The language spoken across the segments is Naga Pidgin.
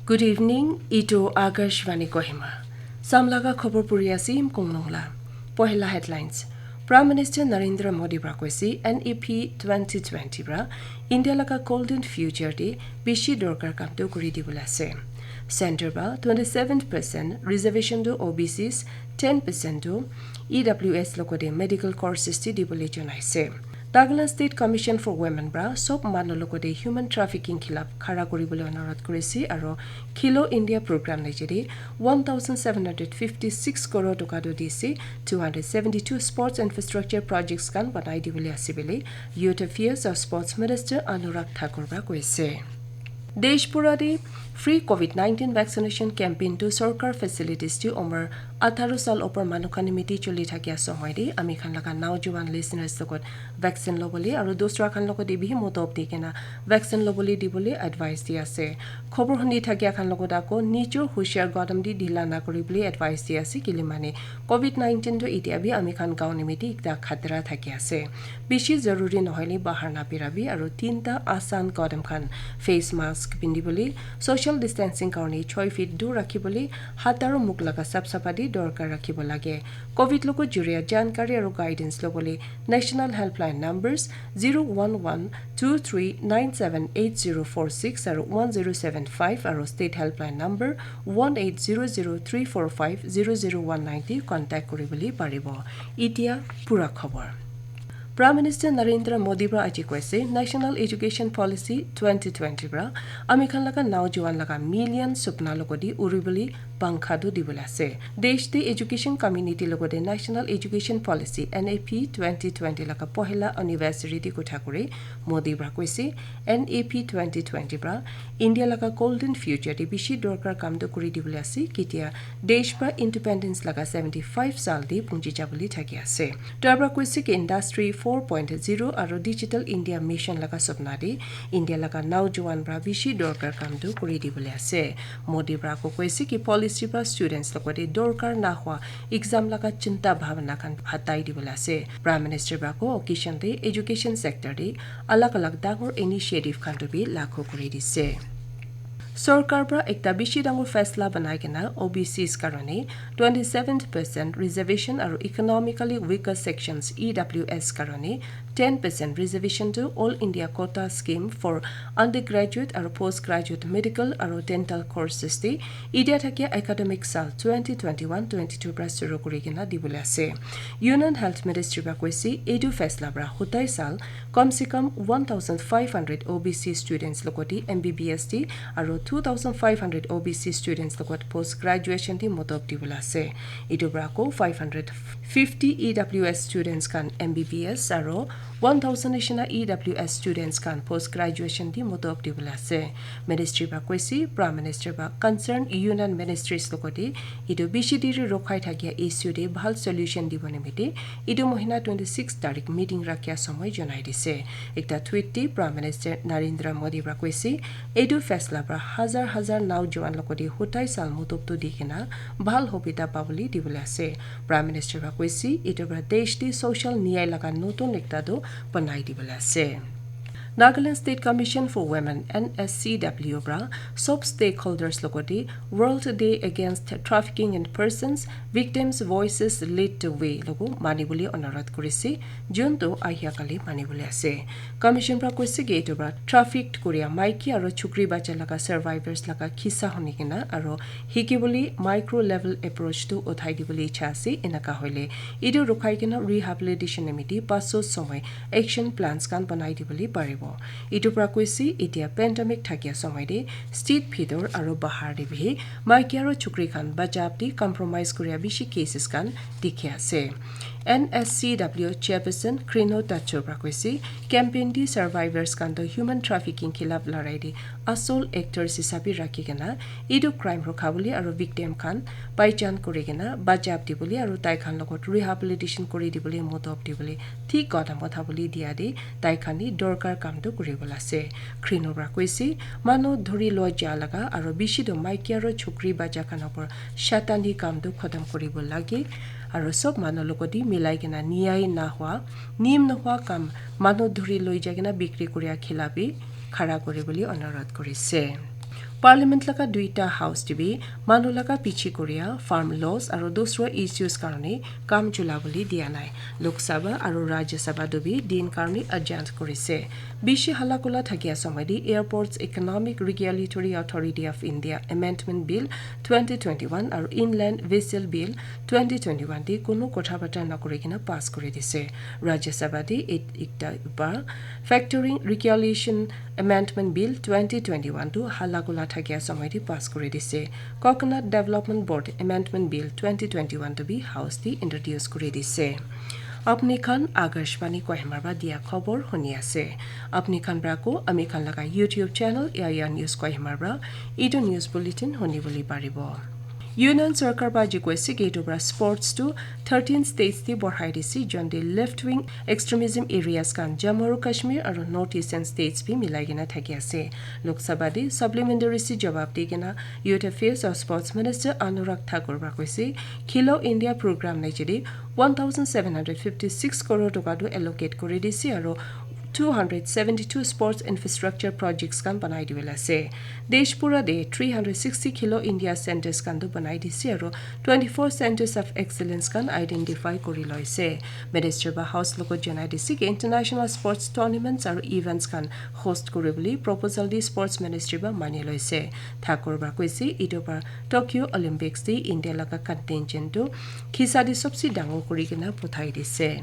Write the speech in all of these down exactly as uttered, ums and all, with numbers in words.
Good evening, etu Akashvani Kohima. Samlaga khobor puri ase Im Konglong la. Pohela headlines. Prime Minister Narendra Modi pra koise N E P twenty twenty pra India laga golden future te bishi dorkar kam tu kuri dibole ase. Center pra twenty-seven percent reservation tu O B Cs, ten percent tu E W S logote medical courses te dibole janaise. Nagaland State Commission for Women pra sob manu logote human trafficking khilaf khara kuribole onurodh kurise aro Khelo India program nijete one thousand seven hundred fifty-six crore toka tu dise, two hundred seventy-two sports infrastructure projects khan banai dibole ase bole Youth Affairs aru Sports Minister Anurag Thakur pra koise. Desh pura te free covid nineteen vaccination campaign tu sorkar facilities tu umar atharo sal opor manu khan nimite choli thakia somoy te ami khan laga naujuan listeners logot vaccine lobole aru dusra khan logot te bihi motob di kena vaccine lobole dibole advice di ase. Khobor huni thakia khan logot ako nijor hushiar gadam di dhila na kuribole advice di ase, kile mane covid nineteen tu etia bi ami khan gaon nimite ekta khatara thaki ase. Bishi zaruri nohoile bahar na birabi aru tinta asan kadam khan, face mask pindibole, social distancing karone choi feet dur rakhibole, hat aru mukh laga sap sapati dorkar rakhibo lage. Covid logo juria jankari aru guidance lobole National Helpline numbers zero one one two three nine seven eight zero four six aru one zero seven five aru State Helpline number one eight zero zero three four five zero zero one nine te contact kuribole paribo. Etia pura khobor. Prime Minister Narendra Modi pra aji koise National Education Policy twenty twenty pra ami khan laga naujuan laga million supna logodi uribole pankha tu dibole ase. Desh te education community logode National Education Policy N E P twenty twenty laga pohela anniversary te kotha kuri Modi pra koise N E P twenty twenty pra India laga golden future te bishi dorkar kam tu kuri dibole ase, ketia desh pra independence laga seventy five sal te punji jabole thaki ase. Tar pra koise ki industry four point zero aru digital India mission laga sapna te India laga naujuan pra bishi dorkar kam tu kuri dibole ase. Modi pra ko koise ki policy pra students logote dorkar na hua exam laga chinta bhabana khan hatai dibole ase. Prime Minister pra ko occasion te education sector te alag alag dangor initiative khan tu bi lagu kuri dise. Sorkar pra ekta bishi dangor faisla banai kena O B Cs karone twenty-seven percent reservation aru economically weaker sections E W S karone ten percent reservation tu All India Quota Scheme for undergraduate aru postgraduate medical aru dental courses te etia thakia academic sal twenty twenty-one twenty-two pra shuru kuri kena dibole ase. Union Health Ministry pra koise etu faisla pra hutai sal kam se kam one thousand five hundred O B C students logote M B B S te aru two thousand five hundred O B C students logot post graduation te modob dibole ase. Etu pra ako five hundred fifty E W S students khan M B B S aru one thousand nishina E W S students khan post graduation te modob dibole ase. Ministry pra koise Prime Minister pra concerned union ministries logote etu bishi diri rokhai thakia issue te bhal solution dibo nimite etu mohina twenty six tarik meeting rakhia somoi janai dise. Ekta tweet te Prime Minister Narendra Modi pra koise, etu faisla pra hazar hazar naujuan logote hutai sal modob tu di kena bhal hobita pabole dibole ase. Prime Minister pra koise, etu pra desh te social niyai laga notun ekta tu banai dibole ase. Nagaland State Commission for Women, N S C W pra sob stakeholders logote World Day Against Trafficking in Persons, Victims' Voices Lead the Way logo manibole onurodh kurise, jun tu ahia kali manibole ase. Commission pra koise ki etu pra trafficked kuria maiki aru chukri bacha laga survivors laga kisa huni kena aru hikibole micro level approach tu uthai dibole icha ase, enaka hoile etu rukhai kena rehabilitation nimite paso somoi action plans khan banai dibole paribo. Etu pra koise etia pandemic thakia somoi te state bhitor aru bahar te bihi maiki aru chukri khan bachab te compromise kuria bishi cases khan dikhi ase. N S C W chairperson Krino Tacho pra koise campaign te survivors khan to human trafficking khilaf larai te asol actors hisabe rakhi kena etu crime rukha bole aru victim khan paijan kuri kena bachab dibole aru tai khan logot rehabilitation kuri dibole modob dibole thik kadam uthabole dia te tai khan ni dorkar kam tu kuribole ase. Krino pra koise manu dhuri loi ja laga aru bishi tu maiki aru chukri bacha khan opor shatani kam tu khotom kuribo lage aru sob manu logote milai kena niyai na hua nim nohua kam manu dhuri loi ja kena bikri kuria khilaf bi khara kuribole onurodh kurise. Parliament laga duita house te bi manu laga piche koria farm laws aru dusra issues karne kam chula bole dia nai. Lok Sabha aru Rajya Sabha tu bi din karne adjourn korise. Bishi hala kula thakia somoi te Airports Economic Regulatory Authority of India Amendment Bill twenty twenty-one aru Inland Vessel Bill twenty twenty-one te kunu kotha bata nakuri kena pass kuri dise. Rajya Sabha te et-, ekta ba Factoring Regulation Amendment Bill twenty twenty-one tu hala kula thakia somoi te pass kuri dise. Coconut Development Board Amendment Bill twenty twenty-one tu bi House te introduce kuri dise. Apni khan Akashvani Kohima para dia khobor huni ase. Apni khan para ko ami khan laga YouTube channel Yaya News Kohima para etu news bulletin huni bole paribo. Union Sarkar para ji koise ki etu para sports tu thirteen states te borhai dise, jon te left wing extremism areas khan Jammu aru Kashmir aru North Eastern states bi milai kena thaki ase. Lok Sabha te supplementary se jawab di kena Youth Affairs aru Sports Minister Anurag Thakur para koise, Khelo India program nai jide one thousand seven hundred fifty-six crore toka tu allocate kuri dise aru two hundred seventy-two sports infrastructure projects khan banai dibole ase. Desh pura te three hundred sixty Khelo India centers khan tu banai dise aru twenty-four centers of excellence khan identify kuri loise. Minister ba House logot janai dise ki international sports tournaments aru events khan host kuri bole proposal di Sports Ministry ba mani loise. Thakur ba koise etu ba Tokyo Olympics te India laga contingent tu khisa di sobse dangor kuri kena puthai dise.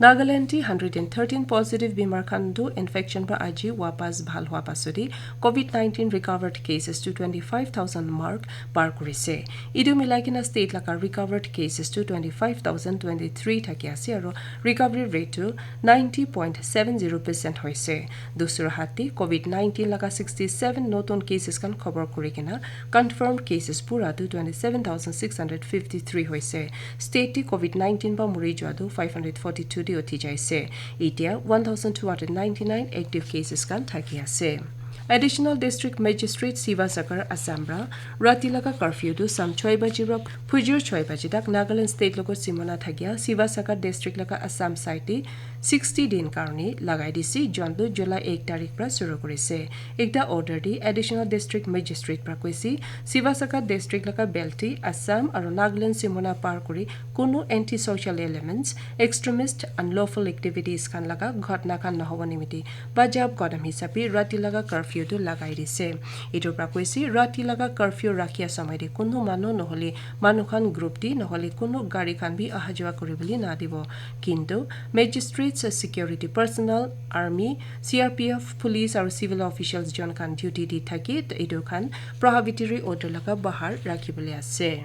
Nagaland te hundred and thirteen positive bimar khan tu infection para aji wapas bhal hua pasodi covid nineteen recovered cases tu twenty-five thousand mark par kurise. Etu milai kena state laga recovered cases tu twenty-five thousand twenty-three thaki ase aru recovery rate tu ninety point seven zero percent hoise. Dusra hat te covid nineteen laga sixty-seven notun cases khan khobor kuri kena confirmed cases pura tu twenty-seven thousand six hundred fifty-three hoise. State te covid nineteen pa muri jua tu five hundred forty-two te uthi jaise. Etia one thousand two hundred ninety-nine active cases khan thaki ase. Additional District Magistrate Sivasagar Assam ra rati laga curfew tu sam choi baji ra phujur choi baji tak Nagaland State logot simona thakia Sivasagar District laga Assam side te sixty din karne lagai dise, jon tu July ek tarik pra suru kurise. Ekta order te Additional District Magistrate pra koise, Sivasagar District laga belt te Assam aru Nagaland simona par kuri kunu anti-social elements, extremist, unlawful activities khan laga ghotna khan nohobo nimite bajab kadam hisabe rati laga curfew tu lagai dise. Etu pra koise, rati laga curfew rakhia samay te kunu manu nohole manu khan group te nohole kunu gari khan bi aha jua kuribole nadibo. Kintu magistrates, security personnel, army, C R P F, police aru civil officials jon khan duty di thaki, to etu khan prohibitory order laga bahar rakhi bole ase.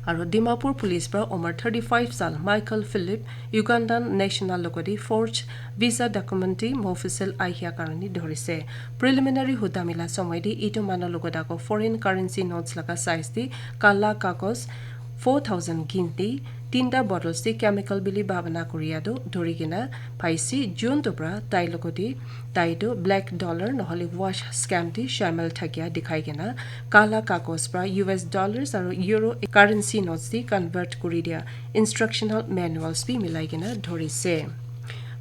Aru Dimapur police pra Omar thirty-five sal Michael Philip Ugandan national logodi forged visa document mofusel ahia karone dhorise. Preliminary huda mila samay te etu manu logot ako foreign currency notes laga size te kala kagos four thousand ginti, tinta bottles te chemical bili bhabana kuria tu dhuri kena paise, jun tu pra tai logot te tai tu black dollar nohole wash scam te shamil thakia dikhai kena kala kagos pra U S dollars aru euro currency notes te convert kuri dia instructional manuals bi milai kena dhorise.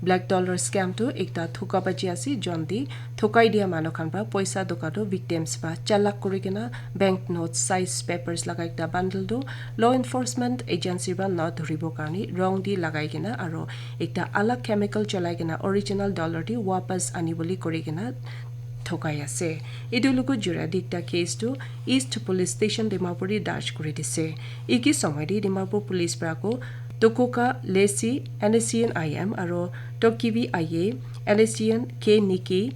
Black dollar scam tu ekta thoka baji ase, jon te thokai dia manu khan pra poisa doka tu victims pra chalak kuri kena bank notes size papers laga ekta bundle tu law enforcement agency pra na dhuribo karne rong te lagai kena aru ekta alag chemical cholai kena original dollar te wapas ani bole kuri kena thokai ase. Etu logot jura te ekta case tu East Police Station Dimapur te darj kuri dise. Eki samay te Dimapur Police pra ko Tokoka Lesi, N S C N I M aru Tokibi I A, N S C N K Niki,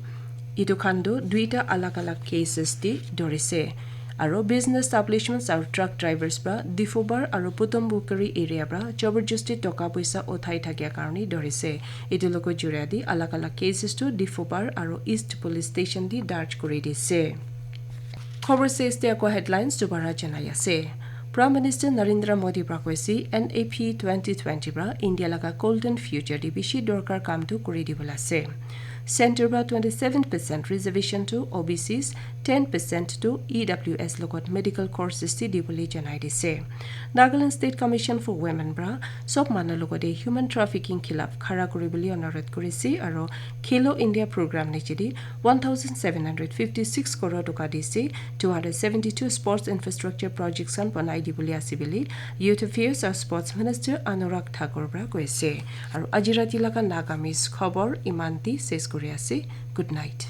etu khan tu duita alag alag cases te dhorise. Aru business establishments aru truck drivers pra Difobar aru Putumbukari area pra jabarjusti toka poisa uthai thakia karone dhorise. Etu logot jura te alag alag cases tu Difobar aru East Police Station te darj kuri dise. Khobor ses te ako headlines dubara janai ase. Prime Minister Narendra Modi pra koise N A P twenty twenty pra India laga golden future te bishi dorkar kam tu kuri dibole ase. Centre para twenty seven percent reservation to O B Cs, ten percent to E W S logot medical courses te dibole janai dise. Nagaland State Commission for Women para sob manu logote human trafficking khilaf khara kuribole onurodh kurise aro Khelo India program niche te one thousand seven hundred fifty six crore toka dise, two hundred seventy two sports infrastructure projects khan banai dibole ase bole Youth Affairs aro Sports Minister Anurag Thakur para koise. Aro aji rati laga Nagamese khobor iman te ses kuri ase. Good night.